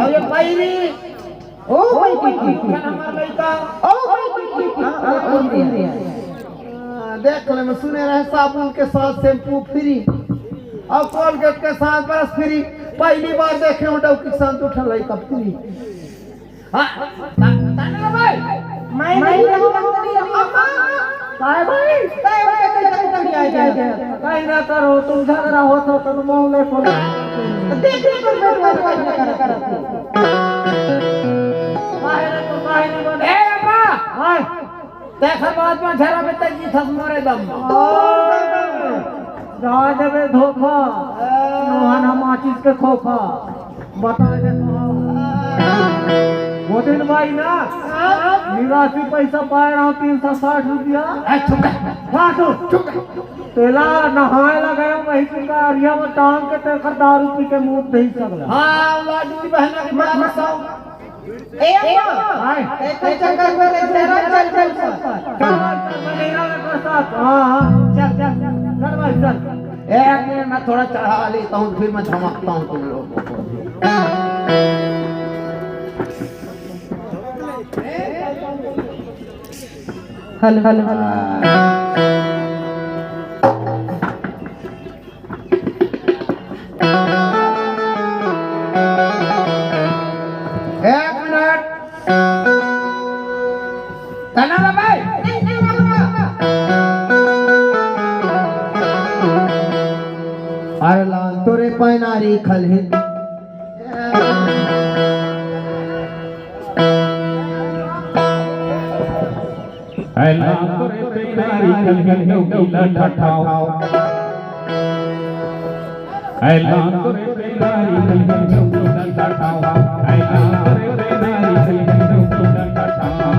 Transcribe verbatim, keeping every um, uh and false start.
अउ ये पैरी, ओ भाई की की। हमर लइका। ओ भाई की की। हाँ, हाँ, हाँ, हाँ। हाँ, देख ले, मैं सुने रहे साबुन के साथ शैम्पू फ्री अउ कोलगेट के साथ ब्रश फ्री। पहली बार देखे हूँ डौकी के साथ दू ठन लइका फ्री। हाँ, ता-, ताना भाई। मैं नहीं रहूँ मंत्री, अम्मा। काय भाई? काय भाई, काय भाई, काय भाई? कहीं ना करो, तुम झगड़ा हो तो तुम मोहल्ले को। देख, देख, देख, देख, देख, देख, देख। काहे ना तो काहे नहीं बोले? ए, अम्मा! हाँ। देखा बात में झरा में तक जी थस मोरे दम। जा देबे धोखा, नोहन हम माचिस के खोखा। बता दे तो। वो दिन भाई ना, निराशी पैसा पाए रहा हूँ, तीन सौ साठ रुपया। ए, चुप कर। हाँ, तो चुप कर। तेला नहाए लगे, वही तुमका अरिया में टांग के तेखर दारू पी के मुंह दे सकला। हाँ, लाडली बहना के मत, मत। ए अम्मा, हाय। एकर चक्कर में तेरा चल चल कर। चल, चल, मैं नहीं रहा मेरे साथ। हाँ, हाँ, चल, चल, चल, चल भाई, चल। एक मिनट, मैं थोड़ा चढ़ा लेता हूँ, फिर मैं धमकता हूँ तुम लोगों को। Hello, hello, hello. एक मिनट। तना रे भाई। अरे लाल तोरे पैनारी खलही। ऐ लाल तोरे पैनारी खलही डौकी ला ठठाओ। ऐ लाल तोरे पैनारी खलही डौकी ला ठठाओ। ऐ लाल तोरे पैनारी खलही डौकी ला ठठाओ।